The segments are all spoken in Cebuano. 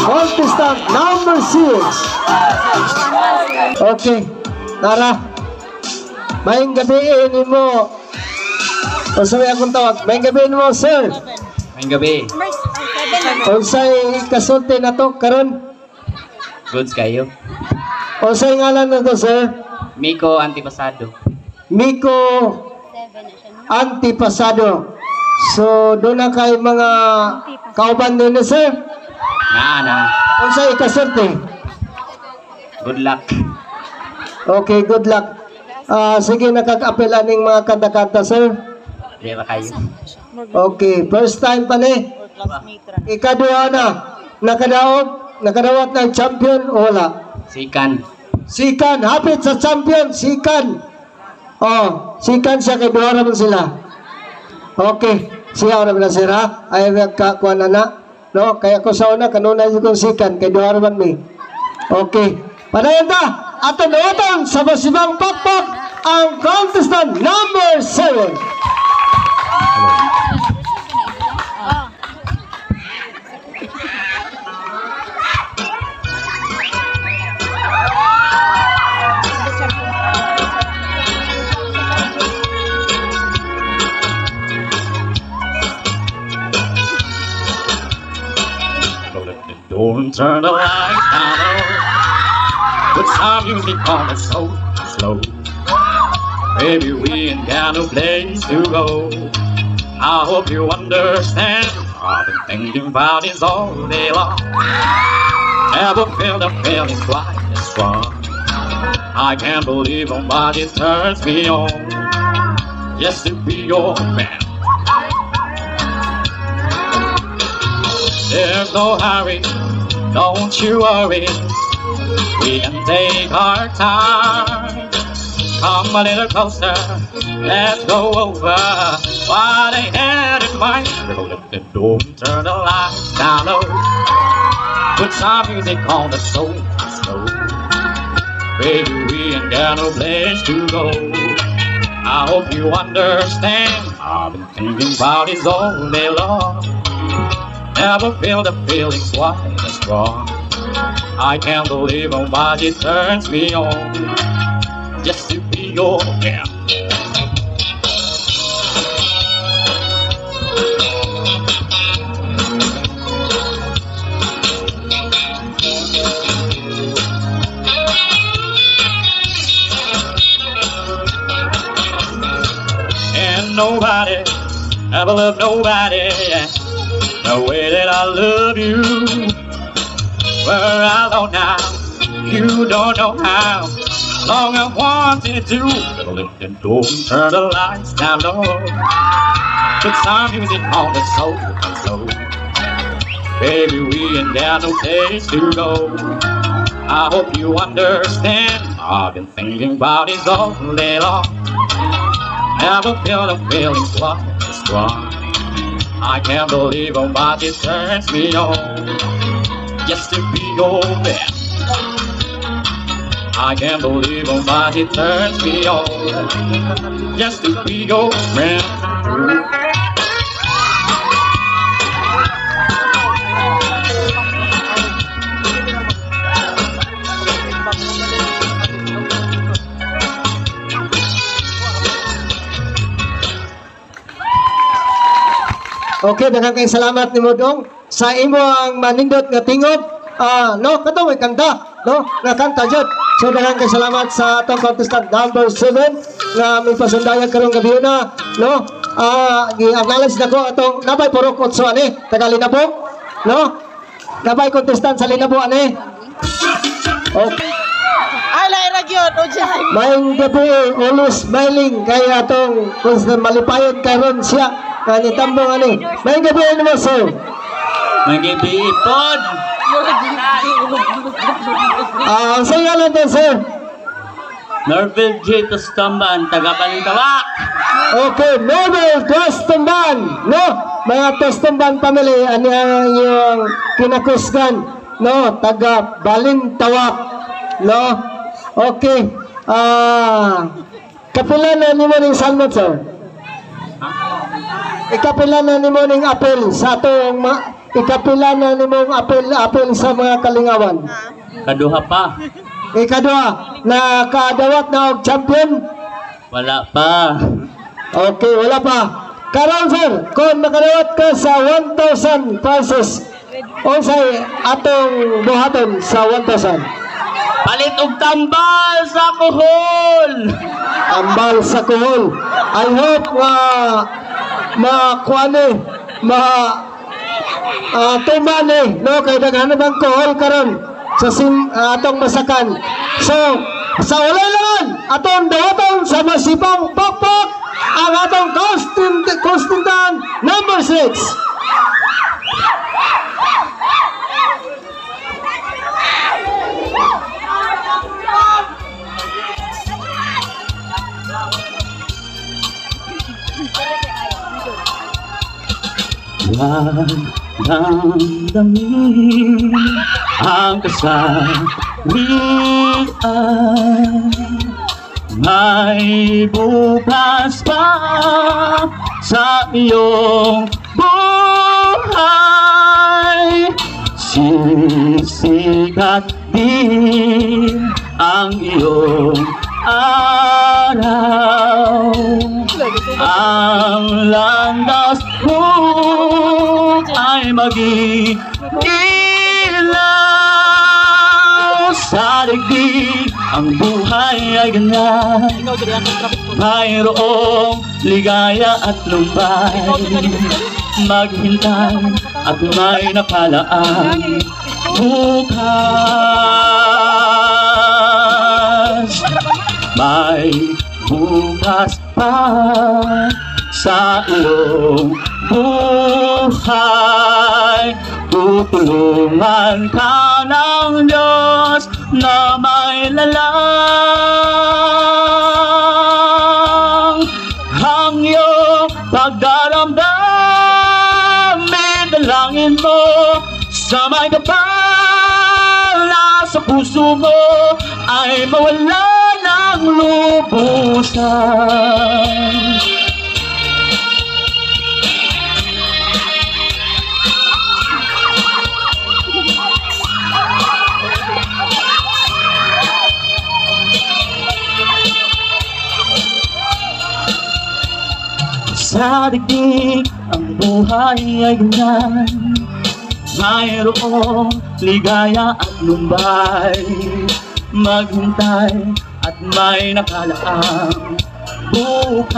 Contestant number 6. Okay, tara. Maayong gabi nimo. Unsay akong tawag? Maayong gabi nimo, sir. Maayong gabi. Unsay kasulti nato karon? Goods kayo. Unsay ngalan nato, sir? Miko Antipasado. Miko Antipasado. So, doon na kay mga kauban din, sir. Na na. Unsay kasulti? Good luck. Okay, good luck. Sige, nakag-apel aning mga kanta-kanta, sir. Di ba kayo? Okay, first time pa ni. Ikaduha na. Nakadaog, nakadawat ng champion o wala? Sikan. Sikan, hapit sa champion, sikan. Oh, sikan siya kay duha raman sila. Okay, siya ra man sir ha. Ay ka kuan na na. No, kaya ko sa una kanunay kong sikan kay duha raman mi. Okay. Padayon ta. Aton dawaton sa basibang pakpak ang contestant number 7. Don't turn the lights down low. Put some music on that's so slow. Baby, we ain't got no place to go. I hope you understand. I've been thinking about this all day long. Never felt a feeling quite as strong. I can't believe how much it turns me on just to be your man. There's no hurry, don't you worry. We can take our time. Come a little closer, let's go over what I had in mind. Don't turn the lights down low. Put some music on that's so slow. Baby, we ain't got no place to go. I hope you understand. I've been thinking about this all day long. Never feel the feelings quite as strong. I can't believe how much it turns me on just to be your man. And nobody ever loved nobody the way that I love you. We're alone now, you don't know how long I wanted to. Don't turn the lights down low. Put some music on that's so slow. Baby, we ain't got no place to go. I hope you understand. I've been thinking about this all day long. Never feel the feelings quite as strong. I can't believe how much it turns me on just to be your man. I can't believe how much it turns me on just to be your man. Okay, daghang kayong salamat nimo dong sa imo ang manindot nga tingog. No, kato may kanta, no? Nga kanta jud. So daghang kayong salamat sa atong contestant number 7 nga may pasundayag karong gabi na, no? Gi-acknowledge na ko atong nabay purok 8 ani, taga Linabo, no? Nabay contestant sa Linabo ani. Okay. Ay, lahi ra gyud, o dyan. Maayong gabi, always smiling kay atong kung malipayon karon siya nga nitambong ani. Maayong gabi nimo, sir. Maayong gabi pod. Sa ngalan din, sir? Norville J. Tostamban, taga Balintawak. Okay, Norville Tostamban, no? Mga Tostamban family, ani ang iyong kinakusgan, no? Taga Balintawak, no? Okay. Kapila na nimo ning salmon, sir? Ikapila na nimo ning apel sa atong Ikapila na nimong apil sa mga kalingawan? Kaduha pa. Ikaduha, nakadawat na og champion? Wala pa. Okay, wala pa. Karon, sir, kung makadawat ka sa 1,000 pesos, unsay atong buhaton sa 1,000? Palit og tambal sa kuhol. Tambal sa kuhol. I hope nga makuha ni, ma tuman ni, no, kay daghan bang kuhol karon sa atong masakan. So, sa walay langan, atong dawaton sa masipang pokpok ang atong contestant number 6. Huwag damdamin ang kasawian, may bukas pa sa iyong buhay. Sisikat din ang iyong araw. Ang landas mo ay maging ilaw. Sa daigdig, ang buhay ay ganyan. Mayroong ligaya at lumbay. Maghintay at may nakalaan bukas. May bukas pa sa iyong buhay. Tutulungan ka ng Diyos na may lalang. Ang iyong pagdaramdam, dalangin mo sa may kapal na sa puso mo ay mawala ng lubusan. Sa daigdig, ang buhay ay ganyan. Mayroong ligaya at lumbay. Maghintay at may nakalaang bukas.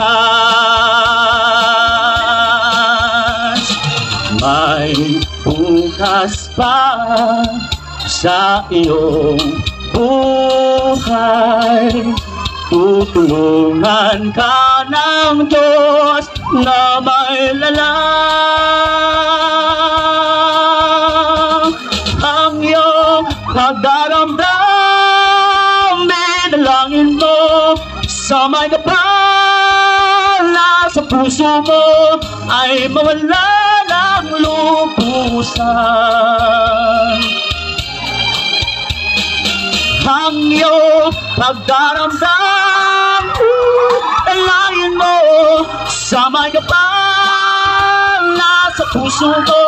May bukas pa sa iyong buhay. Tutulungan ka ng Diyos na may lalang. Ang iyong pagdaramdam, dalangin mo sa may kapal na sa puso mo ay mawala ng lubusan. Ang iyong pagdaramdam, dalangin mo sa may kapal na sa puso mo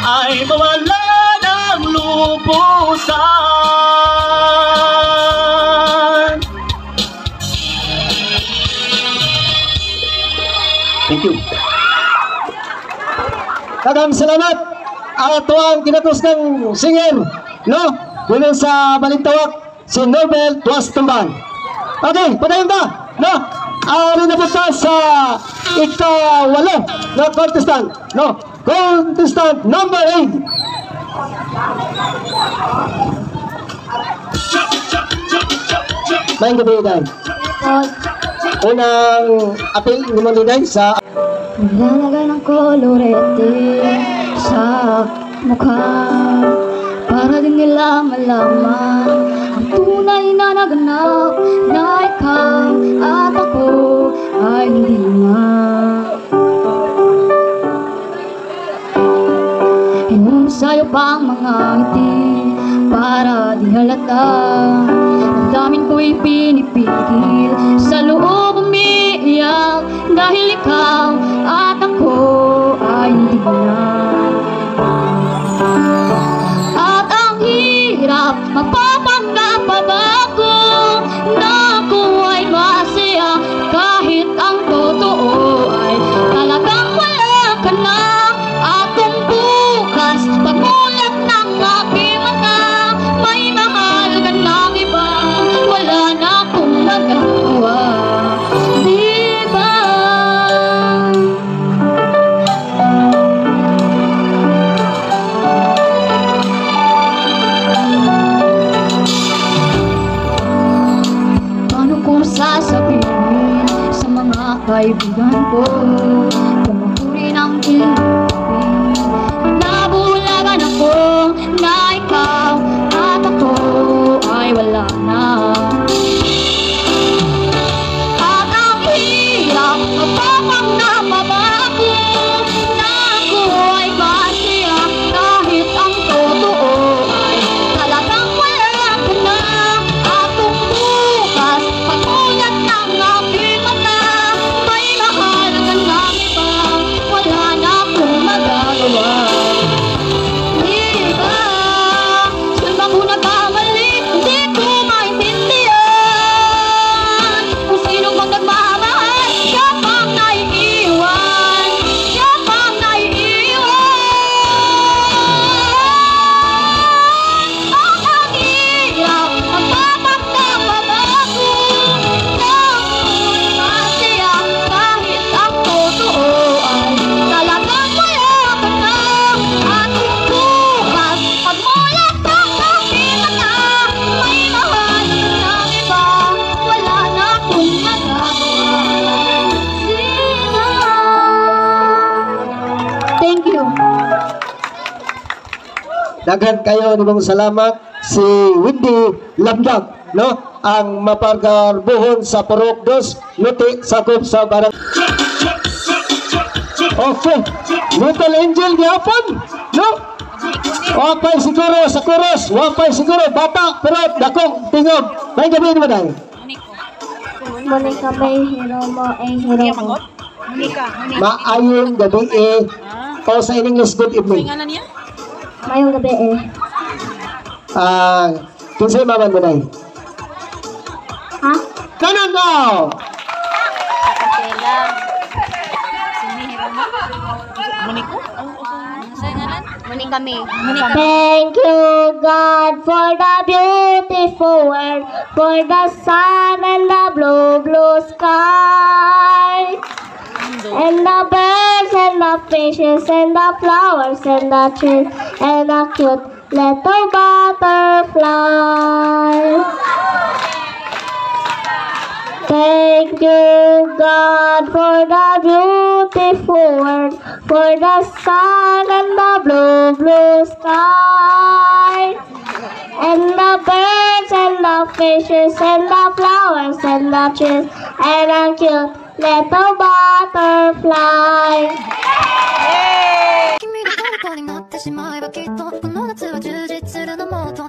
ay mawala ng lubusan. Thank you. Daghang salamat. Ato ang kinatos ng singer, no? Dito sa Balintawak, si Norbel Tuas Tumban. Okay, padayon ta, no? Ari na po ta sa 8 na contestant, no? Contestant number 8. Maayong gabi, Day. Unang apil ni mo ni Day sa Naglalagay ng kolorete sa mukha para din nila malaman ang tunay na naganap na ikaw at ako ay hindi na. Inunsayo pa ang mga ngiti para di halata. Damdamin ko'y pinipigil, sa loob umiiyak dahil ikaw at ako ay hindi na. Kaibigan ko, kung ako rin ang iibigin. Nabulagan ako na ikaw at ako ay wala na. At ang hirap, mapapang ba ako na ako ay masaya kahit ang totoo ay talagang wala ka na? At kung bukas, pagmulat ng aking mata, may mahal ka ng iba, wala na akong magagawa. Di ba? Saan ba ko nagkamali? Hindi ko maintindihan. Kung sino bang nagmamahal, siya pang naiiwan. Siya pang naiiwan. At ang hirap, magpapanggap pa ba ako na ako'y masaya kahit ang totoo ay talagang wala ka na? At kung bukas, pagmulat ng aking mata, may mahal ka ng iba, wala na akong magagawa. Di ba? Thank you. Daghan kayo nimong salamat, si Wendy Lamdag, no? Ang mapagarbuhon sa Purok Dos, Luti, sakop sa barang. Okay. Little Angel gyapon, no? Wapay siguro sa chorus, wapay siguro bata pero dakong tingog. May gabi ni Maday. Monica May Hiromo A. Hiromo. Maayong gabi eh. O sa in English, good evening. Mayong gabi eh. Ah, kinsay mama mo, Day? Ha? Kanan now. Kapela. Si Moniko? Monica May. Thank you, God, for the beautiful world, for the sun and the blue, blue sky. And the birds and the fishes and the flowers and the trees and the cute little butterfly. Thank you, God, for the beautiful world, for the sun and the blue, blue sky. And the birds and the fishes and the flowers and the trees and a cute little butterfly. 君が虜になってしまえば、きっとこの夏は充実するの。もっと